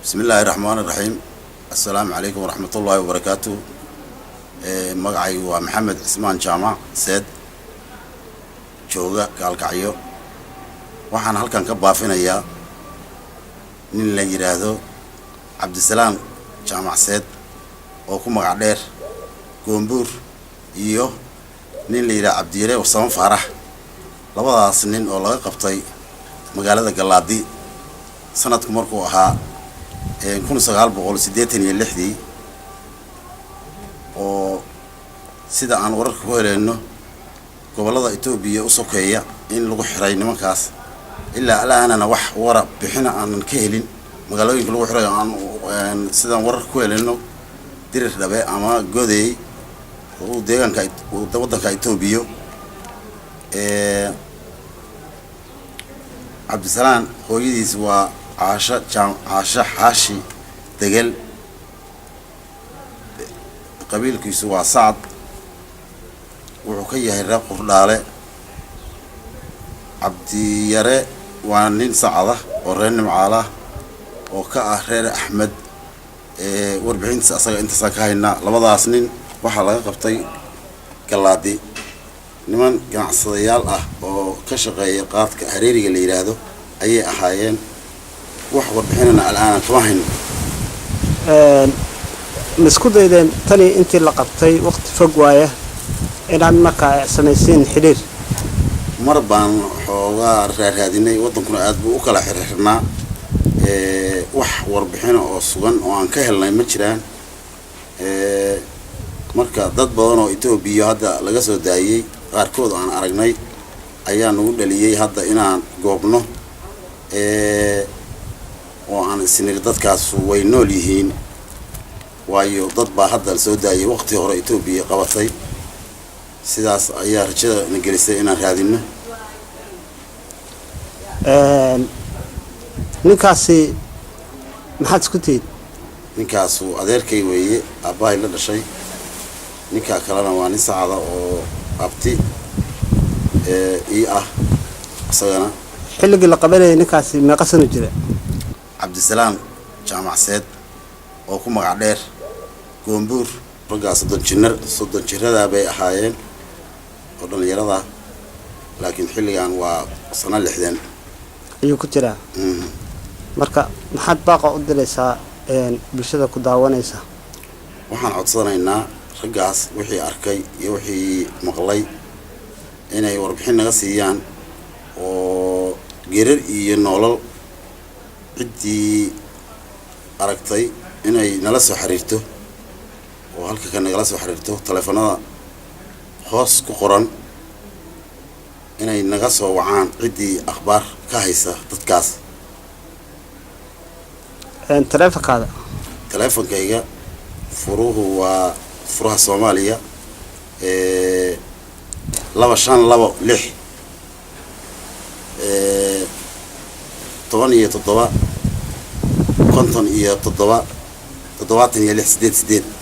Bismi illaahi raxmaan iraxiim. Assalaamu calaykum waraxmatullaahi wabarakaatu. Magacaygu waa Maxamed Cismaan Jaamac Seed, jooga Gaalkacyo. Waxaan halkan ka baafinayaa nin la yidhaahdo Cabdisalaam Jaamac Seed oo ku magac dheer Goombuur iyo nin la yidhahdo Cabdiyare Warsamo Faarax. Labadaas nin oo laga qabtay magaalada Gallaadi sanadku markuu ahaa 1986-dii, oo sida aan wararka ku helayno gobollada Etoobiya u sokeeya in lagu xiray nimankaas. Ilaa alaanana wax wara bixina aanan ka helin magaalooyinka lagu xiray. Aan sidaan wararka ku helayno, Dirir Dhabe ama Godey oo deegaanka waddanka Etoobiya. Cabdisalaan hooyadiis waa Caasho Jaam, Caasho Xaashi Degel. Qabiilkiisu waa Sacad, wuxuu ka yahay reer Qurdhaale. Cabdiyare waa nin Sacada oo reer Nimcaalah oo ka ah reer Axmed. Warbixintiisa asaga intaasaan ka haynaa. Labadaas nin waxaa laga qabtay Gallaadi. Niman ganacsadayaal ah oo ka shaqeeya qaadka hareeriga la yidhaahdo ayay ahaayeen. Wax warbixinana al'aanan kama hayno. Ma isku daydeen tani intii la qabtay, waqti fog waaya, inaad markaa samaysiin xidhiir? Mar baan xoogaa raaraadinay, waddankuna aad buu u kala xirxirnaa. Wax warbixina oo sugan oo aan ka helnay ma jiraan. Marka dad badan oo Etoobiya hadda laga soo daayey, qaarkood aan aragnay, ayaa nagu dhaliyey hadda inaan goobno oo aan isniri dadkaas way nool yihiin, waayo dad baa hadda la soo daayay waqti hore Etoobiya qabatay. Sidaas ayaa rajada na gelisay inaan raadino. Ninkaasi maxaad isku tihiin? Ninkaasu adeerkay weeye, aabbahay la dhashay. Ninkaa kalena waa nin Sacada oo abti ii ah isagana. Xilligii la qabanayay ninkaasi meeqa sano jira? Cabdisalaam Jaamacseed oo ku magac dheer Goombuur, raggaa 30 jinar, 30 jiradaa bay ahaayeen oo dhallinyarada, laakiin xilligan waa sano 60 ayuu ku jiraa. Marka maxaad baaqa u diraysaa bulshada ku daawanaysa? Waxaan codsanaynaa raggaas wixii arkay iyo wixii maqlay inay warbixin naga siiyaan oo gerar iyo noolal ciddii aragtay inay nala soo xiriirto oo halka ka nagala soo xiriirto taleefanada hoos ku qoran, inay naga soo wacaan ciddii akhbaar ka haysa dadkaas. Taleefonkaada? Taleefonkayga furuhu waa furaha Soomaaliya, 2526 17 57 76 88.